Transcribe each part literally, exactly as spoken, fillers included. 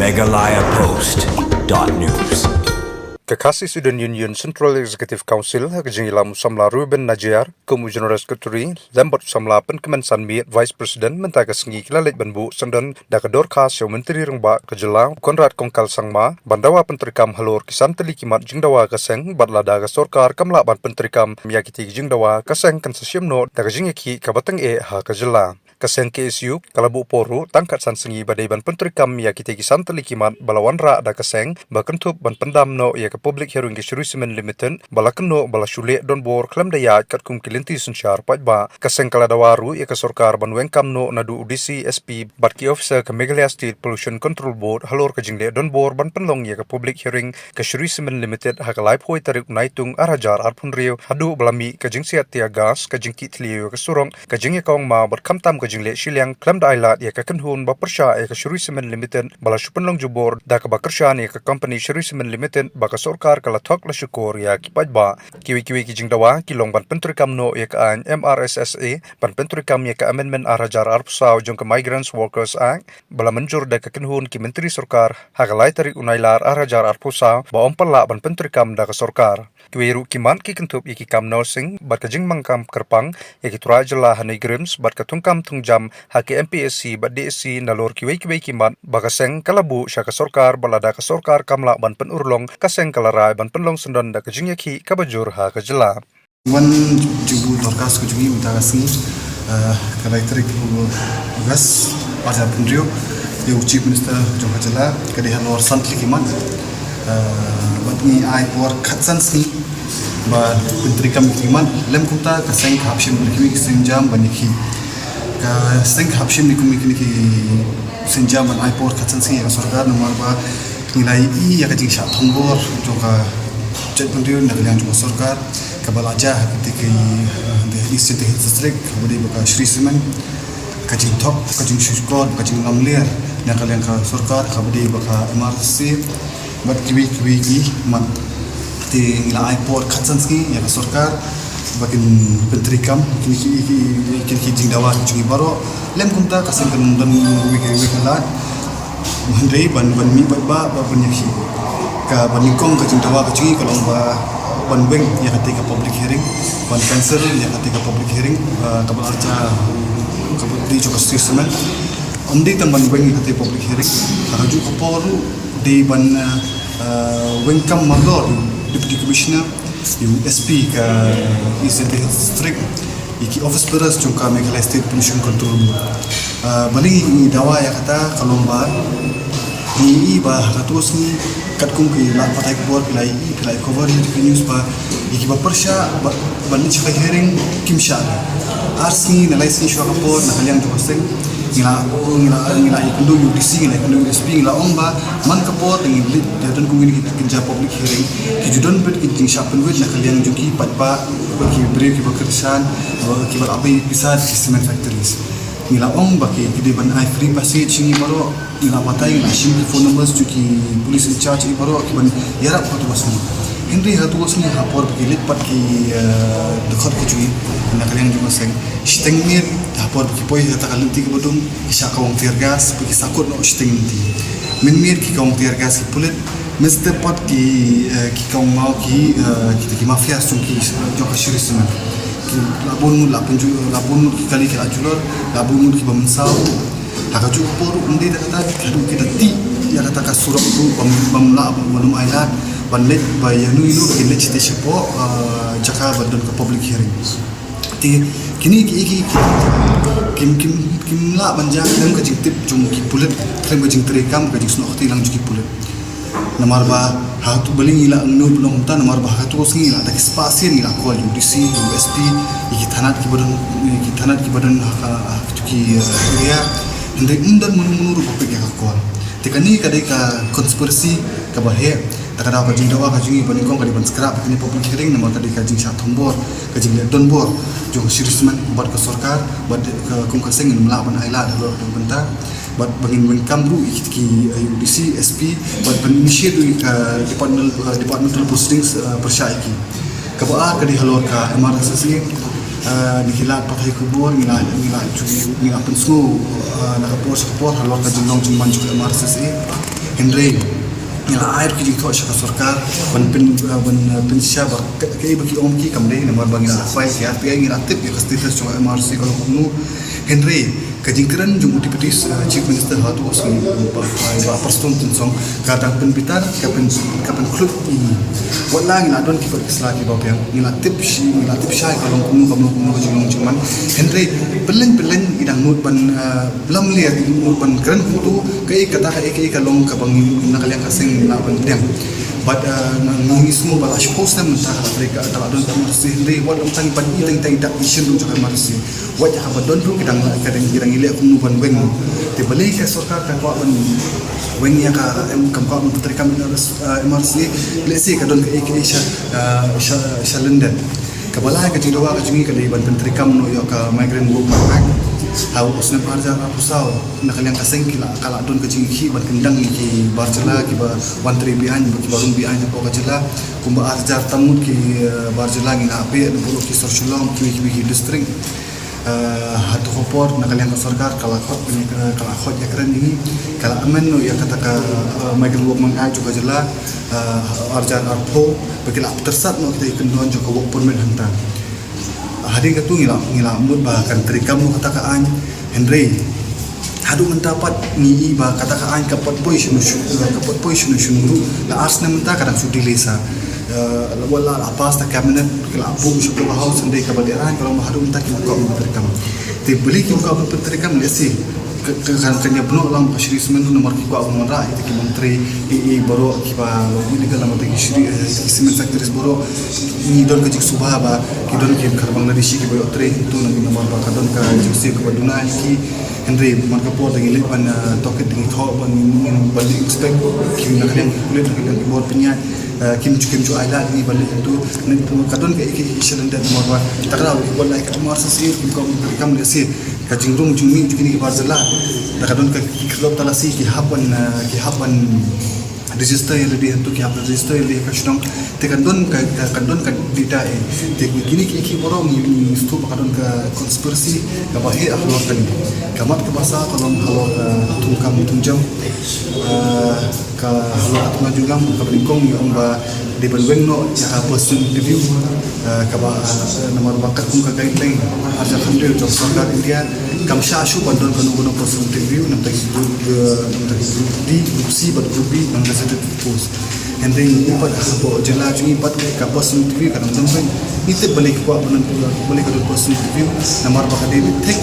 Meghalaya Post dot news. Ka Khasi Student Union Central Executive Council ha ka jingïalam u samla Reuben Najiar kum u General Secretary lem bad u samla Pynkmen Sanmiet Vice President mynta ka sngi ki la leit ban buh syndon da ka dorkhas sha u Myntri Rangbah ka jylla u Conrad Kongkal Sangma ban dawa pyntreikam halor ki san tylli ki mat jingdawa ka seng bad lada ka sorkar kam lah ban pyntreikam ïa kitei ki jingdawa ka seng kan sa shim noh da ka jingïakhih kaba tyngeh ha ka jylla. Ka seng K S U ka la buh por ruh tang khatsan sngi ba dei ban pyntreikam ïa kitei ki san tylli ki mat ba la wanrah da ka seng ba kynthup ban pyndam noh ïa ka public hearing ka Shree Cement Limited ba la kynnoh ba la shu leh donbor khlem da ïaid katkum ki lynti synshar paidbah. Ka seng ka la dawa ruh ïa ka sorkar ban weng kam noh naduh u D C, S P bad ki officer ka Meghalaya State Pollution Control Board halor ka jingleh donbor ban pynlong ïa ka public hearing ka Shree Cement Limited ha ka laiphew tarik u Naitung ar hajar arphew hynriew haduh ba la mih ka jingsiat tear gas, ka jingkit thliew ïa ka surok, ka jingïakawang maw bad khamtam ka jingleh shiliang khlem da ailad ïa ka kynhun ba pyrshah ïa ka Shree Cement Limited ba la shu pynlong jubor da kaba kyrshan ïa ka company Shree Cement Limited ba ka sorkar ka la thok la shukor ïa ki paidbah. Kiwei kiwei ki jingdawa ki long ban pyntreikam noh ïa ka aiñ M R S S A, ban pyntreikam ïa ka amendment ar hajar arphew saw jong ka Migrants Workers Act ba la mynjur da ka kynhun ki myntri sorkar ha ka lai tarik u Nailar ar hajar arphew saw ba ym pat lah ban pyntreikam da ka sorkar. Kiwei ruh ki mat ki kynthup ïa ki kam nursing bad ka jingmang kam kyrpang ïa ki trai jylla ha NEIGRIHMS bad ka thungkam thungjam ha ki M P S C bad D S C nalor kiwei kiwei ki mat ba ka seng ka la buh sha ka sorkar bad lada ka sorkar kam lah ban pynurlong ka seng ka la rai ban pynlong syndon da ka jingïakhih kaba jur ha ka jylla. Wan jingbuh dorkhas ka jong ngi mynta ka sngi, eh, ka lai tarik u August ar hajar arphew hynriew ïa u Chief Minister jong ka jylla ka dei halor san tylli ki mat. Eh, bad ngi ai por khatsan sngi ba pyntreikam ïa ki mat, lym kumta ka seng ka hap shim ïa ki sienjam ban ïakhih. Ka seng ka hap shim ïa ki sienjam ban ai por khatsan sngi ïa ka sorkar namar ba ngi la ïohi ïa ka jingshah thombor jong ka jaitbynriew na ka liang jong ka sorkar kaba la jia ha kata ka, eh, East Jaintia Hills District kaba dei ba ka Shree Cement, ka jingthok, ka jingsngewsih, ka jinglamler na ka liang ka sorkar kaba dei ba ka M R S S A bad kiwei kiwei ki mat. Te ngi la ai por khatsan sngi ïa ka sorkar ba kin pyntreikam kine ki, ki, kine ki jingdawa ki jong ngi baroh. Lym kumta ka seng kan don wei ka, wei ka lad. Hynrei ban, ban mih bad ba, ba ban ïakhih. Kaba nyngkong ka jingdawa ka jong ngi ka long ba ban weng ïa kata ka public hearing, ban cancel ïa kata ka public hearing, ah, kaba la jia, kaba dei jong ka Shree Cement. Ym dei tang ban weng ïa kata public hearing, ha kajuh ka por ruh dei ban, ah, ah, weng kam mardor Deputy Commissioner, ïa u S P ka East Jaintia Hills District, ïa ki office bearers jong ka Meghalaya State Pollution Control Board. Ah, balei ngi dawa ïa kata, ka long ba ngi ïohi ba ha kato ka sngi katkum ki lad pathai khubor phi la ïohi, phi la cover ïa ki news ba ïa kiba pyrshah ba, ban leit sha ka hearing kim shah. Ar sngi ne lai sngi shuwa ka por na ka liang jong ka seng ngi la, ngi la, ngi la ïakynduh ïa u D C, ngi la ïakynduh ïa u S P, ngi la ong ba man ka por te ngin leit, te don kumne ki, ki jia public hearing, ki ju don beit ki jingshah pynwit na ka liang jong ki paidbah, ba ki briew kiba kyrshan, ba kiba la pynbeit pisa ki cement factories. Ngi la ong ba ki, ki dei ban ai free passage ïa ngi baroh, ngi la batai, ngi la shim ki phone numbers jong ki police in charge ïa ngi baroh, ki ban ïarap ha kato ka sngi. Hynrei ha kato ka sngi ha por ba ki leit pat ki, eh, dkhot ki jong ngi na ka liang jong ka seng, shiteng miet ha por ba ki poi ha kata ka lynti kaba dum, ki shah kawang tear gas, ba ki sahkut noh shiteng lynti. Mynmiet ki kawang tear gas ki pulit, mynstep pat ki, eh, ki kawang maw ki, eh, kita ki mafia jong ki, jong ka Shree Cement. Ki la bun ngut la pynju-, la bun ngut ki kali ki la julor, la bun ngut kiba mynsaw. Ha kajuh ka por ruh ym dei tang kata, haduh ki da tih ïa kata ka surok ruh bym, bym lah, bym, bym ailad ban leit ba ïano ïano ba kin leit shatei shapoh, eh, jaka ba don ka public hearing. Te kine ki, ki, ki, kim, kim, kim lah ban jia khlem ka jingtip jong ki pulit, khlem ka jingtreikam, ka jingsnoh kti lang jong ki pulit. Namar ba ha kato, balei ngi la ong kumta, namar ba ha kato ka sngi ngi la da ki spah sien ngi la call ïa u D C, ïa u S P, ïa ki thanat kiba don, ïa ki thanat kiba don ha ka, ha kato ki, eh, area. Hynrei ym don mano mano ruh ba pick ïa ka call. Te kane ka dei ka conspiracy kaba heh. Te ka daw ka jingdawa ka jong ngi ba nyngkong ka dei ban scrap kane public hearing namar ka dei ka jingshah thombor, ka jingleh donbor jong ka Shree Cement bad ka sorkar, bad ka kum ka seng ngim lah ban ailad halor kata ka bynta. Bad ba ngin weng kam ruh ïa ki, eh, ïa u D C, S P, bad ban initiate ruh ïa ka departmental, eh, departmental proceedings, eh, pyrshah ïa ki. Kaba ar ka dei halor ka M R S S A, eh, na ki lad pathai khubor, ngi la, ngi la ju, ngi la pynsngew, eh, na ka por sha ka por halor ka jinglong jingman jong ka M R S S A. Hynrei ngi la ai ki jingthoh sha ka sorkar ban pyn, ban, uh, pynshisha ba ka, kaei ba ki ong ki kam dei, namar ba ngi la file ki R T I, ngi la tip ïa ka status jong ka M R C ka long kumno. Hynrei ka jingkren jong u Deputy, uh, Chief Minister hato u Bah, Bah, Bah Prestone Tynsong ka dang pynbitar, ka pyn, ka pynkhluit ïa ngi. Wat la ngi la don kiba sla kiba biang, ngi la tip shi, ngi la tip shai ka long kumno, ka long kumno ka jinglong jingman. Hynrei pyllein pyllein i dang mut ban, uh, lamler, i mut ban kren kumto, kaei kata, kaei, kaei ka long kaba ngi na ka liang ka seng ngi lah ban pdiang. Bad, uh, ngi, ngi sngew ba la shiphew snem mynta ka la trei ka, ka la don ka M R C, hynrei wat ym tang ban i teng teng dak i shin ruh jong ka M R C. Wat ïa kaba don ruh ki dang, ki dang, ki dang ïaleh kumno ban weng. Te balei ka sorkar ka kwah ban weng ïa ka, em, kam kwah ban pyntreikam ïa ka, uh, M R C, lehse ka don kaei kaei sha, uh, sha, sha lyndet. Kaba lai ka jingdawa ka jong ngi ka dei ban pyntreikam noh ïa ka Migrant Workers Act. Ha u snem ar hajar arphew saw na ka liang ka seng ki la, ka la don ka jingïakhih ban kyndang ïa ki bar jylla kiba wan trei beaiñ, kiba rung beaiñ hapoh ka jylla. Kumba ar hajar tam ngut ki, eh, bar jylla ngi la peit na baroh ki sor Shillong, kiwei kiwei ki district. Eh, hato ka por na ka liang ka sorkar ka la khot, ka la khot ïakren ïa ngi, ka la amend noh ïa kata ka, eh, Migrant Workers Act jong ka jylla, eh, ar hajar arphew, ba ki la pyntyrsad noh kita ki kyndon jong ka work permit hangta. Hadien kata ngi la, ngi la mut ba kan treikam noh kata ka aiñ, hynrei haduh mynta pat ngi i ba kata ka aiñ ka pat poi shano shano, ka pat poi shano shano ruh, la ar snem mynta ka dang shu delay sa. Eh, wat la, la pass da cabinet, ki la buh sha Upper House, hynrei kaba dei aiñ ka long ba haduh mynta kim kwah ban treikam. Te balei kim kwah ban treikam, lehse ka, ka, kan, kan ïa bynnoh lang ba shisha smen namar ki kwah ban wanrah ïa kita ki mon trei, i, i baroh kiba long illegal namar ki shisha, eh, ki cement factories baroh. Ngi don ka jingsuba ba ki don ki kyrpang lada shi kiba ïoh trei, hynrei namar ba ka don ka jingsiew kaba duna ïa ki. Hynrei man ka por da ngi leit ban, eh, tohkit, da ngi thoh ban, ban leit inspect, ki na ka liang ki pulit, na ka liang ki bor pynïaid, eh, kim ju, kim ju ai lad ïa ngi ban leit hangto. Ka don kaei kaei sha lyndet namar ba ta ka daw wat la ka M R C C kim kwah ban treikam, lehse ka jingrung jingmih jong kine ki bar jylla. Da ka don ka ki khyllop talasi ki hap ban, eh, ki hap ban register ïa lade hangto, ki hap register ïa lade ha ka shnong. Te kan don ka, ka, kan don ka data eh. Te kine ki, ki baroh ngi, ngi sngewthuh ba ka don ka conspiracy kaba heh halor kane. Ka mat kaba saw ka long halor, eh, thungkam thungjam. Eh, ka halor ka thungkam thungjam kaba nyngkong ngi ong ba dei ban weng noh ïa ka personal interview. Eh, kaba, eh, namar ba katkum ka guideline ar hajar khathynriew jong sorkar India, kam shah shuh ban don kano kano personal interview, namar ki group, eh, namar ki group D, group C bad group B, non-gazetted post. Hynrei ngi pat hapoh jylla jong ngi pat ka personal interview ka dang don beit. Ngi tip balei ki kwah ban don, balei ka don personal interview, namar ba ka dei ban thik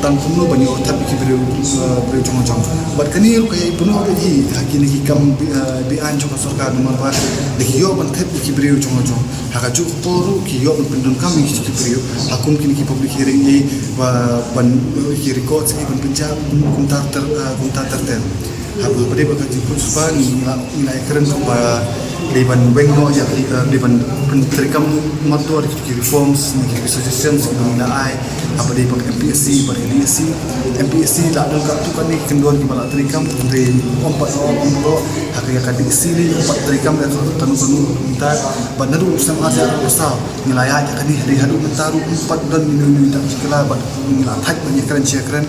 tang kumno ban ïoh thep ïa ki briew, eh, briew jong jong. Bad kane ruh ka ïai pynnoh ïa ngi ha kine ki kam be, eh, beaiñ jong ka sorkar, namar ba da ki ïoh ban thep ïa ki briew jong jong. Ha kajuh ka por ruh ki ïoh ban pyndonkam ïa ki briew ha kum kine ki public hearing, eh, ba ban, eh, ki records, eh, ban pynjah kumta ter, eh, kumta ter ter. Haba, haba dei ba ka jingpynshwa ngi la, ngi la ïakren ba dei ban weng noh ïa ki, eh, dei ban pyntreikam marto ïa ki reforms ne ki suggestions kiba ngi la ai. Haba dei ba ka M P S C bad ka D S C, M P S C la don katto katne ki kyndon kiba la treikam, hynrei ym pat, ym pat ha ka, ïa ka D S C lei ym pat treikam ïa kano kano mynta. Bad naduh u snem ar hajar arphew saw ngi la ïaid ïa kane, hynrei haduh mynta ruh ym pat don ïa kano kano ka jingkylla bad ngi la thait ban ïakren shi ïakren.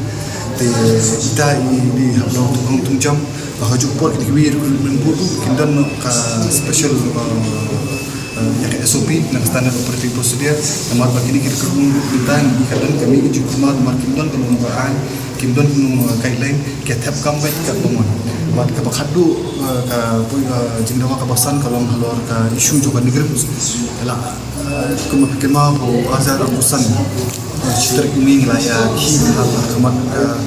Te ita i dei ha Long Thung Jam ba ha kajuh ka por kine kiwei recruitment board ruh kin don noh ka special, uh, uh, ïa ka S O P, na ka standard operating procedure. Namar ba kine ki recruitment board mynta ngi ka don ka mih ka jingkulmar namar kim don kano kano ka aiñ, kim don kano kano ka guideline, ki thep kam beit katba mon. Bad kaba khatduh, uh, ka poi, uh, jingdawa kaba san ka long halor ka issue jong ka NEIGRIHMS. Ka la, uh, kumba phi kynmaw ba u ar hajar arphew san, uh, shi tarik May ngi la ïakhih ha, ha khmat, uh,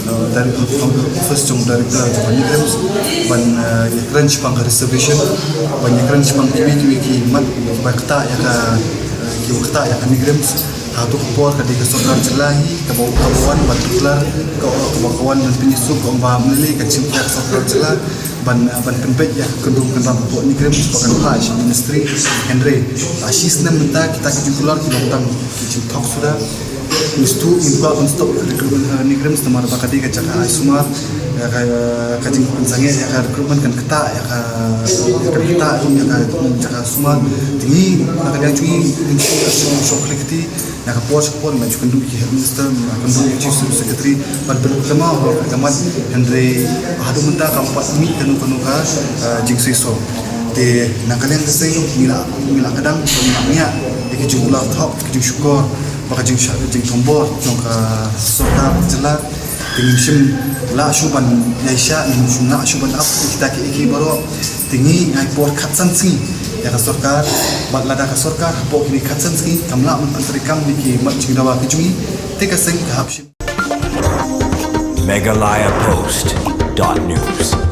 uh, direct, uh, office jong director jong ka NEIGRIHMS ban, uh, ïakren shaphang ka reservation, ban ïakren shaphang kiwei kiwei ki mat kiba ktah ïa ka, uh, kiba ktah ïa ka NEIGRIHMS. Hato ka por ka dei ka sorkar jylla hi kaba, kaba wan ban tuklar, ka, kaba ka wan ban pynïasuk, ka ong ba ym lei lei kan shim khia ka sorkar jylla ban, ban pynbeit ïa ka kyndrum kynram hapoh NEIGRIHMS ba kan phah sha ministry. Hynrei la shi snem mynta kita ki jingkular ki long tang ki jingthok suda. Ngi sngewthuh ngim kwah ban stop ïa ka recruitment ha NEIGRIHMS namar ba ka dei ka jaka ai sumar, ïa ka, ka jingpynsangeh ïa ka recruitment kan ktah ïa ka, kan ktah ïa ka jaka sumar. Te ngi na ka liang jong ngi ngin shu, shu, shu khlei kti. Ka por sha ka por, ngi ju kynduh ïa ki head minister, ngi ju kynduh ïa ki chief secretary, bad bun ki kynmaw ha ka mat, hynrei haduh mynta kam pat mih kano kano ka, eh, jingshisha. Te na ka liang ka seng ngi la, ngi la kdang, ngi la ngiah ïa ka jingkular thok, ka jingshukor, bad ka jingshah, ka jingthombor jong ka sorkar jylla. Te ngim shym lah shuh ban ïaishah, ngim shym lah shuh ban ap ïa kita kiei kiei baroh. Te ngi ai por khatsan sngi ïa ka sorkar, bad lada ka sorkar hapoh kine khatsan sngi kam lah ban pyntreikam ïa ki mat jingdawa ki jong ngi, te ka seng ka hap shim. Meghalaya Post dot news.